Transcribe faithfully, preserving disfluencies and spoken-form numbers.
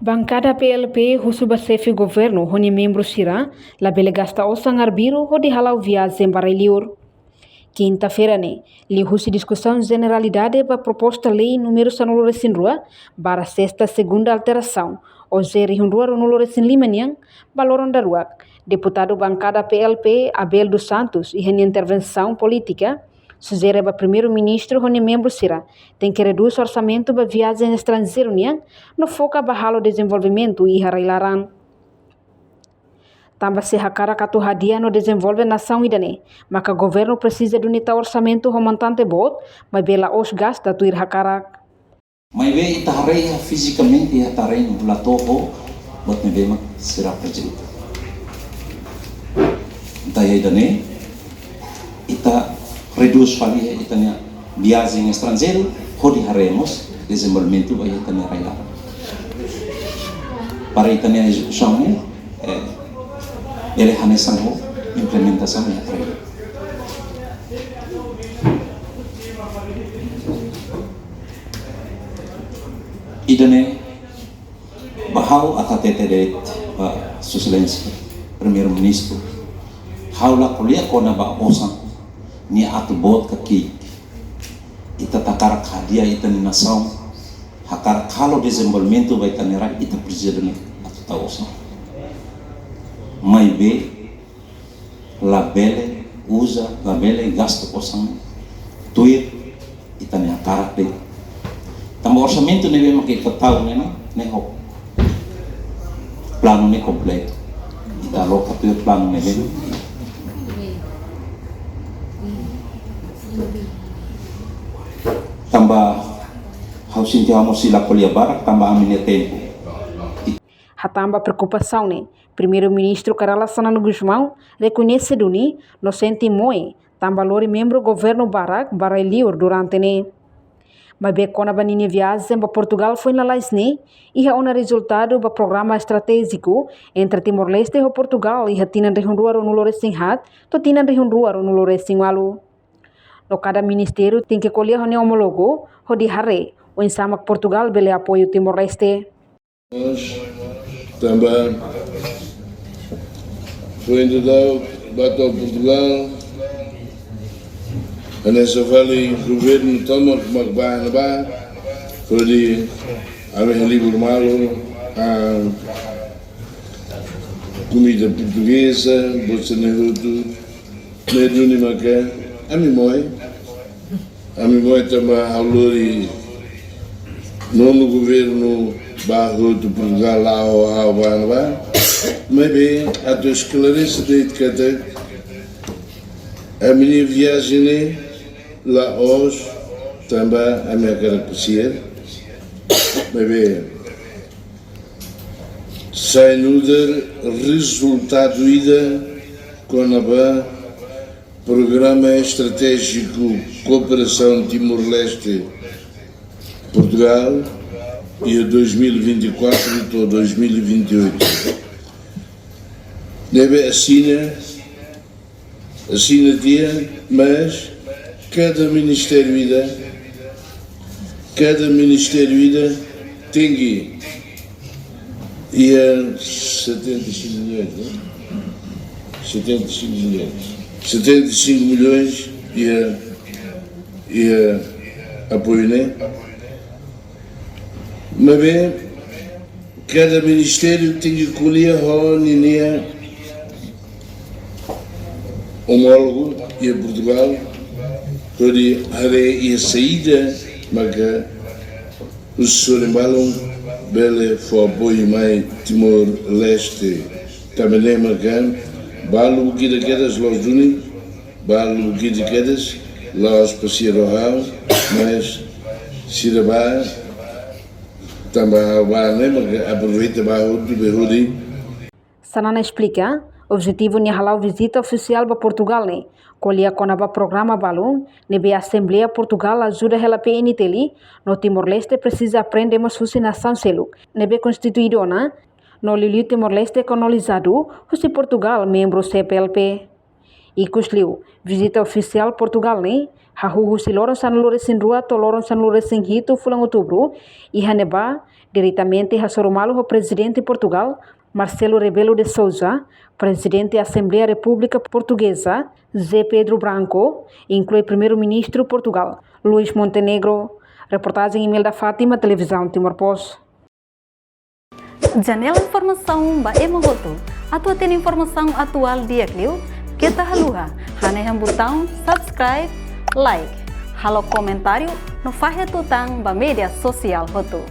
Bankada P L P husu ba xefe governu ho nia membru sira labele gasta osan arbiru hodi hala'o viajen ba rai-liur. Kinta-feira ne'e, liuhusi diskusaun jeneralidade ba proposta lei númeru sanulu-resin-rua barra sesta segunda alterasaun, O J rihun rua ruanulu-resin-lima nian, ba loron daruak, deputadu bankada P L P Abel dos Santos iha nia intervensaun polítika sujere ba Primeiru-Ministru ho nia membru sira tenke redús orsamentu ba viajen estranjeiru nian no foka ba halo dezenvolvimentu iha rai-laran. Tanba se hakarak atu hadi'a no dezenvolve nasaun ida-ne'e, maka governu presiza duni tau orsamentu ho montante boot, maibé la'ós gasta tuir hakarak. Maibé ita haree iha fizikamente iha terrenu la to'o buat ne'ebé mak sira apresenta. Entaun iha ida-ne'e, ita redús fali iha ita-nia viajen estranjeiru, hodi haree mós dezenvolvimentu ba iha ita-nia rai-laran. Para ita-nia ezekusaun ne'e, eh, bele hanesan ho implementasaun iha terrenu. Ida-ne'e, ba ha'u atu hatete de'it ba Sua Exelénsia Primeiru-Ministru. Ha'u la ko'alia kona-ba osan nia atu boot ka ki'ik. Ita hakarak hadi'a ita-nia nasaun, hakarak halo dezenvolvimentu ba ita-nia rai, ita presiza duni atu tau osan. Maibé, labele uza, labele gasta osan tuir ita-nia hakarak de'it. Tanba orsamentu ne'ebé mak ita tau ne'e, ne'e ho planu ne'e kompletu. Ita aloka tuir planu ne'ebé. Tanba ha'u sente ha'u mós sei la ko'alia barak, tanba ami-nia tempu. Hatán ba preokupasaun ne'e, Primeiru-Ministru Kay Rala Xanana Gusmão rekoñese duni no sente moe tanba lori membru governu barak ba rai-liur durante ne'e. Maibé kona-ba ninia viajen ba Portugal foin lalais ne'e, iha ona rezultadu ba programa estratéjiku entre Timor-Leste ho Portugal iha tinan rihun rua ruanulu-resin-haat to'o tinan rihun rua ruanulu-resin-ualu. No kada ministériu tenke ko'alia ho nia omólogu hodi haree oinsá mak Portugal bele apoiu Timor-Leste. Tanba foin daudaun bá to'o Portugal, hanesan fali governu tomak mak bá ne'ebá, hodi ami halibur malu, ah, komida portugeza, buat ne'e hotu, ne'e duni maka ami moe. Ami moe tanba ha'u lori nonu governu bá hotu Portugal, la'o ha'u bá ne'ebá. Maibé atu esklarese de'it katak ami-nia viajen ne'e la'ós tanba ami hakarak pasiar. Maibé sai nu'udar rezultadu ida kona-ba Programa Estratéjiku Kooperasaun Timor-Leste Portugal, iha dois mil e vinte e quatro to'o dois mil e vinte e oito. Ne'ebé asina, asina tiha, mas kada ministériu ida, kada ministériu ida tenke iha setenta e cinco milhões, né? Setenta e cinco milhões. Setenta e cinco milhões iha, iha apoiu ne'e. Maibé kada ministériu tenke ko'alia ho ninia omólogu iha Portugal, hodi haree iha saida maka husi sorin balun bele fó apoiu mai Timor-Leste. Tanba ne'e maka balu buat ida kedas la'ós duni, balu buat ida kedas la'ós pasiar ho ha'u, mas sira bá, tanba ha'u bá ne'e maka aproveita bá hotu be hodi. Xanana esplika, objetivu nia hala'o vizita ofisiál ba Portugal ne'e ko'alia kona-ba programa balun ne'ebé Asembleia Portugal ajuda hela P N T L, no Timor-Leste presiza aprende mós husi nasaun seluk ne'ebé konstituidu ona, no liuliu Timor-Leste kolonizadu husi Portugal, membru C P L P. Ikusliu, vizita ofisiál Portugal ne'e Hahú husi loron sanulu-resin-rua to'o loron sanulu-resin-hitu fulan Outubru, iha ne'ebá diretamente hasoru malu ho Prezidente Portugal, Marcelo Rebelo de Sousa, Prezidente Asembleia Repúblika Portugeza, José Pedro Branco, inklui Primeiru-Ministru Portugal, Luís Montenegro. Reportajen Imelda Fátima, Televizaun Timor Post. Janela informasaun ba ema hotu. Atu hatene informasaun atuál di'ak liu, keta haluha hanehan butaun subscribe, like, halo komentáriu no fahe tutan ba média sosiál hotu.